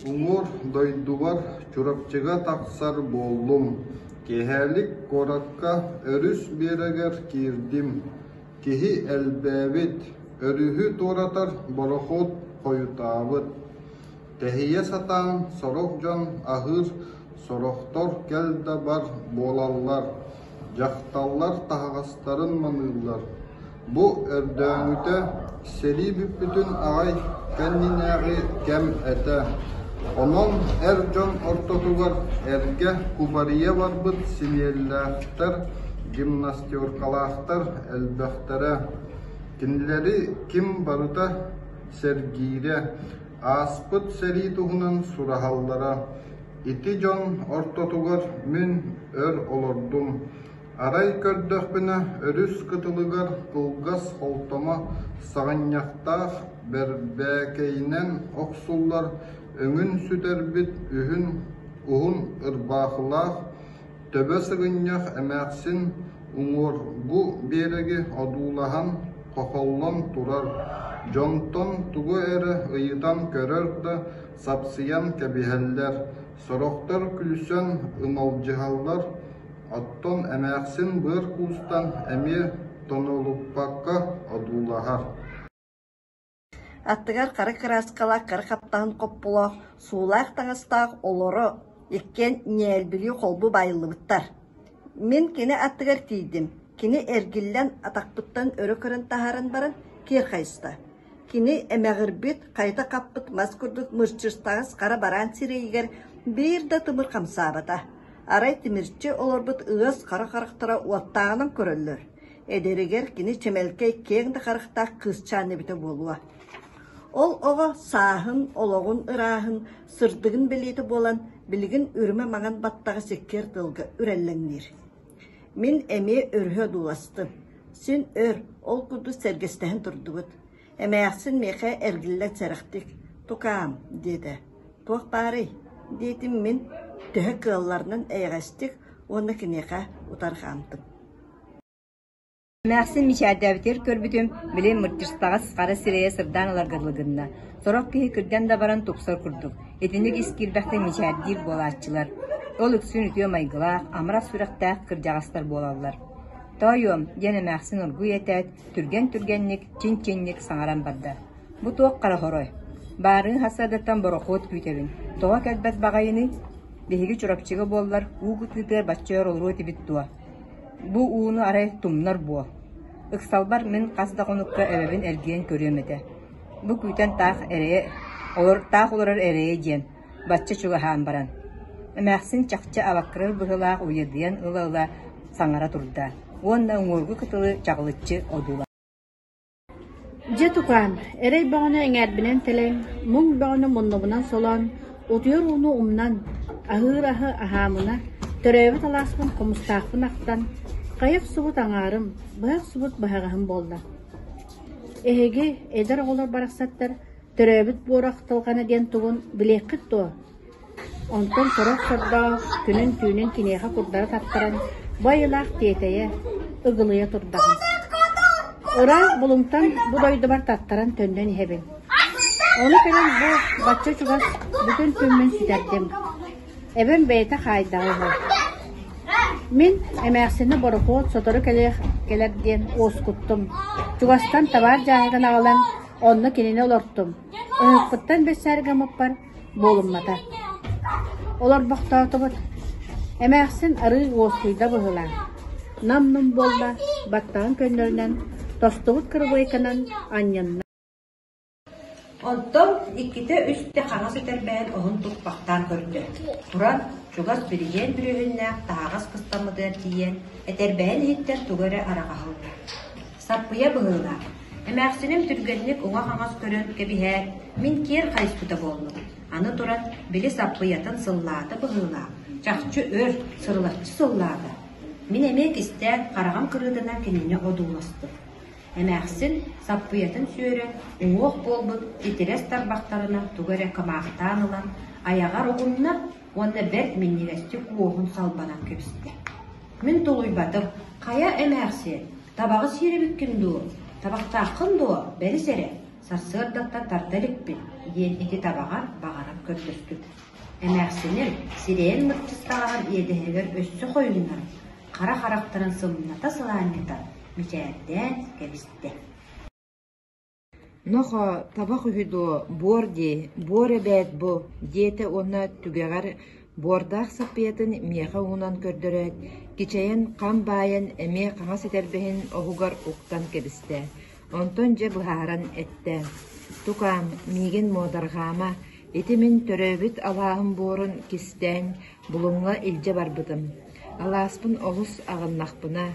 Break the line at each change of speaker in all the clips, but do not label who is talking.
Уҥуор дойдубар Чурапчыга тахсар буоллум. Киэһэлик куоракка өрүс биэрэгэр киирдим. Киһи элбээбит, өрүһү туоратар борохуот хойутаабыт. Тэһийэ сатаан сорох дьон аһыыр, сорохтор кэл да бар буолаллар, дьахталлар таһаҕастарын маныыллар. Бу өрдөөҥүтэ сэрии бүппүтүн аҕай кэннинээҕи кэм этэ. Онон эр дьон ортотугар эргэ кубарыйа барбыт синиэллээхтэр, гимнастеркалаахтар элбэхтэрэ. Кинилэри ким барыта сэргиирэ, ааспыт сэрии туһунан сураһаллара. Ити дьон ортотугар мин өр олордум. Арай көрдөхпүнэ, өрүс кытылыгар кылгас холтомо саҕынньахтаах бэрбээкэйинэн охсуллар өҥүн сүтэрбит үһүн уһун ырбаахылаах төбө сыгынньах эмээхсин уҥуоргу биэрэги одуулаһан хохоллон турар, дьонтон тугу эрэ ыйытан көрөр да сапсыйан кэбиһэллэр, сорохтор күлсэн ымалдьыһаллар, оттон эмээхсин быар куустан эмиэ тонолуппакка одуулаһар.
Аттыгар хара кырааскалаах хара хаптаһын хопполоох, суулаах таҥастаах олоро иккиэн ньээлбилии холбуу баайыллыбыттар. Мин кини аттыгар тиийдим, кини эргиллэн атахпыттан өрө көрөн таһааран баран киэр хайыста. Кини эмэҕирбит, хайыта хаппыт мас курдук мырчыстаҕас хара бараан сирэйигэр биир да тымыр хамсаабата. Арай тимирчи олорбут ыас хара харахтара уоттааҕынан көрөллөр. Эдэригэр кини чэмэлкэй киэҥ да харахтаах кыысчаан эбитэ буолуо. Ол оҕо сааһын, олоҕун ырааһын, сырдыгын бэлиэтэ буолан, билигин үрүмэ маҥан баттаҕа сиккиэр тыалга үрэллэҥниир. Мин эмиэ өрүһү одууластым. Син өр, ол курдук сэргэстэһэн турдубут. Эмээхсин миэхэ эргиллэн сэрэхтик «Тукаам» диэтэ. «Туох баарый?» диэтим мин төһө кыалларынан эйэҕэстик уонна киниэхэ утары хаамтым.
Эмээхсин мичээрдээбитигэр көрбүтүм, били мырдьыстаҕас хара сирэйэ сырдаан ыларга дылы гынна. Сорох киһи кырдьан да баран тупсар курдук. Итинник ис киирбэхтик мичээрдиир буолааччылар. Ол үксүн үтүө майгылаах, амарах сүрэхтээх кырдьаҕастар буолаллар. «Тоойуом» диэн эмээхсин оргууй этээт, түргэн-түргэнник, чин-чинник саҥаран барда. «Бу туох хара хорой? Баарыын сарсыардаттан борохуот күүтэбин. Тоҕо кэлбэт баҕайыный? Биһиги Чурапчыга буоллар, уу кытыытыгар бачча өр олоруо этибит дуо? Бу ууну арай тумнар буо. Ыксалбар мин хас да хонукка эбэбин эргийэн көрүөм этэ. Бу күүтэн таах эрэйэ олор таах олорор эрэйэ диэн, бачча чугаһаан баран. Эмээхсин чахчы абаккырар быһыылаах уйадыйан ыла-ыла саҥара турда уонна уҥуоргу кытылы чаҕылыччы одуулаата.
Дьэ тукаам, эрэй бөҕөнү эҥээрбинэн тэлэн, муҥ бөҕөнү муннубунан солоон, утуйар ууну умнан, аһыыр аһы аһаамына, төрөөбүт алааспын хомустаахпын ахтан, хайа охсубут аҥаарым, быһа охсубут быһаҕаһым буолла. Эһиги, эдэр оҕолор барахсаттар, төрөөбүт буора ахтылҕана диэн тугун билиэххит дуо? Онтон сорох сордоох күнүн-түүнүн киниэхэ курдары таттаран, бу айылаах тиэтэйэ, ыгылыйа турдаҕым. Ыраах Булуҥтан бу дойдубар таттаран төннөн иһэбин. Ону кэлэн бу бачча чугас бүтүн күммүн сүтэрдим. Эбэм бэйэтэ хаайдаҕа үһү. Мин эмээхсини борохуот сотору кэлиэх кэлэр диэн уоскуттум. Чугастан табаар дьааһыгын аҕалан, онно кинини олортум. Ыһыкпыттан бэссээр гыммыппар буолуммата. Олорбохтоотубут. Эмээхсин арыы уоскуйда быһыылаах. Нам-нум буолла, баттаҕын көннөрүнэн, тостубут кырыбыайканан анньынна.
Онтон иккитэ-үстэ хаҥас этэрбэһин оһун туппахтаан көрдө. Туран, чугас бүрүйүөн бүрүөһүннээх таһаҕас кыстаммытыгар тиийэн, этэрбэһин иһиттэн тугу эрэ араҕаһылла. Саппыйа быһыылаах. Эмээхсиним түргэнник уҥа-хаҥас көрөн кэбиһээт, мин киэр хайыспыта буоллум. Аны туран, били саппыйатын сыллаата быһыылаах, чахчы өр, сырылаччы сыллаата. Мин эмиэ кистээн, хараҕым кырыытынан кинини одууластым. Эмээхсин саппыйатын сүөрэн, уҥуох буолбут титирэс тарбахтарынан тугу эрэ кымаахтаан ылан, айаҕар угунна уонна бэрт минньигэстик уоһун салбанан кэбистэ. Мин тулуйбатым, хайа эмээхсиэн, табаҕы сиир эбиккин дуо, табахтааххын дуо, бэрис эрэ, сарсыардаттан тарда иликпин, диэн ити табаҕар баҕаран көрдөстүм. Эмээхсиним сирэйин мырчыстаҕаһын иэдэһигэр өссө хойуннаран, хара харахтарын сымната сылаанньытан, мичээрдээн кэбистэ.
Нохоо, табах үһү дуо, буор дии, буор эбээт бу, диэтэ уонна түгэҕэр буордаах саппыйатын миэхэ уунан көрдөрөөт, кичэйэн хам баайан эмиэ хаҥас этэрбэһин оһугар уктан кэбистэ. Онтон дьэ быһааран эттэ: «Тукаам, миигин муодарҕаама, ити мин төрөөбүт алааһым буорун кистээн Булуҥҥа илдьэ барбытым. Алааспын олус аҕыннахпына,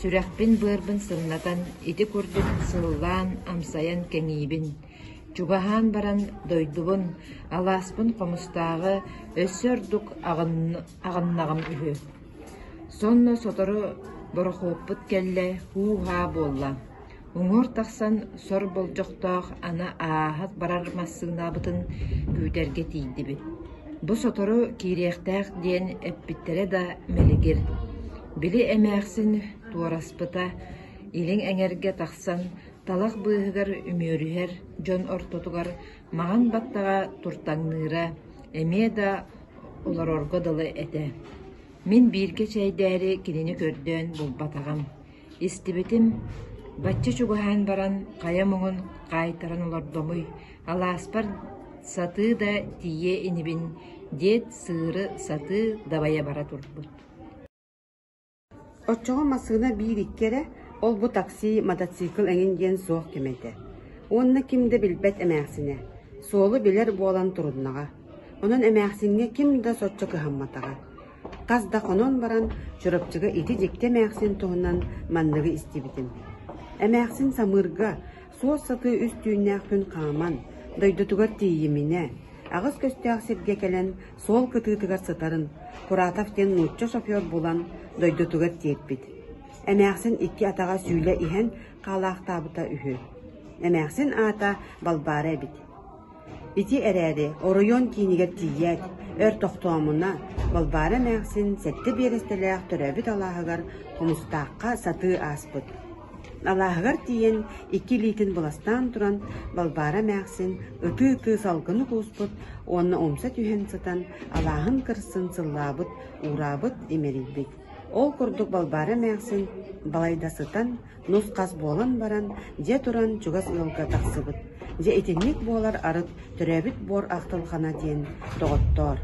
сүрэхпин-быарбын сымнатан ити курдук сыллаан, амсайан кэҥиибин. Чугаһаан баран дойдубун, алааспын Хомустааҕы өссө ордук аҕыннаҕым үһү. Сонно сотору борохуоппут кэллэ, һуу-һаа буолла. Уҥуор тахсан сор болдьохтоох аны ааһа барар массыынабытын күүтэргэ тиийдибит. Бу сотору киириэхтээх диэн эппиттэрэ да мэлигир. Били эмээхсин туораспыта, илиҥ эҥэргэ тахсан талах быыһыгар үмүөрүһэр дьон ортотугар маҥан баттаҕа туртаҥныыра эмиэ да олорорго дылы этэ. Мин бииргэ чэйдээри кинини көрдөөн булбатаҕым. Истибитим, бачча чугаһаан баран хайа муҥун хаайтаран олордомуй, алааспар сатыы да тиийиэ инибин диэт сыыры сатыы дабайа бара турбут.
Оччоҕо массыына биир-икки эрэ, ол-бу такси, мотоцикл эҥин диэн суох кэмэ этэ. Уонна ким да билбэт эмээхсинэ, суолу билэр буолан туруннаҕа. Онон эмээхсиҥҥэ ким да соччо кыһамматаҕа. Хас да хонон баран Чурапчыга ити дьикти эмээхсин туһунан манныгы истибитим. Эмээхсин самыырга суос сатыы үс түүннээх күн хааман, дойдутугар тиийиминэ, аҕыс көстөөх сиргэ кэлэн суол кытыытыгар сытарын Куратов диэн нуучча шофер булан дойдутугар тиэрпит. Эмээхсин икки атаҕа сүүлэ иһэн хаалаахтаабыта үһү. Эмээхсин аата Балбаара эбит. Ити эрээри оройуон киинигэр тиийээт, өр тохтоомуна, Балбаара эмээхсин сэттэ биэрэстэлээх төрөөбүт алааһыгар Хомустаахха сатыы ааспыт. Алааһыгар тиийэн, икки илиитин быластаан туран, Балбаара эмээхсин ытыы-ытыы салгыны кууспут уонна умса түһэн сытан алааһын кырсын сыллаабыт, уураабыт, имэрийбит. Ол курдук Балбаара эмээхсин балайда сытан, нус-хас буолан баран, дьиэ туран чугас ыалга тахсыбыт. Дьэ итинник буолар арыт төрөөбүт буор ахтылҕана диэн доҕоттоор.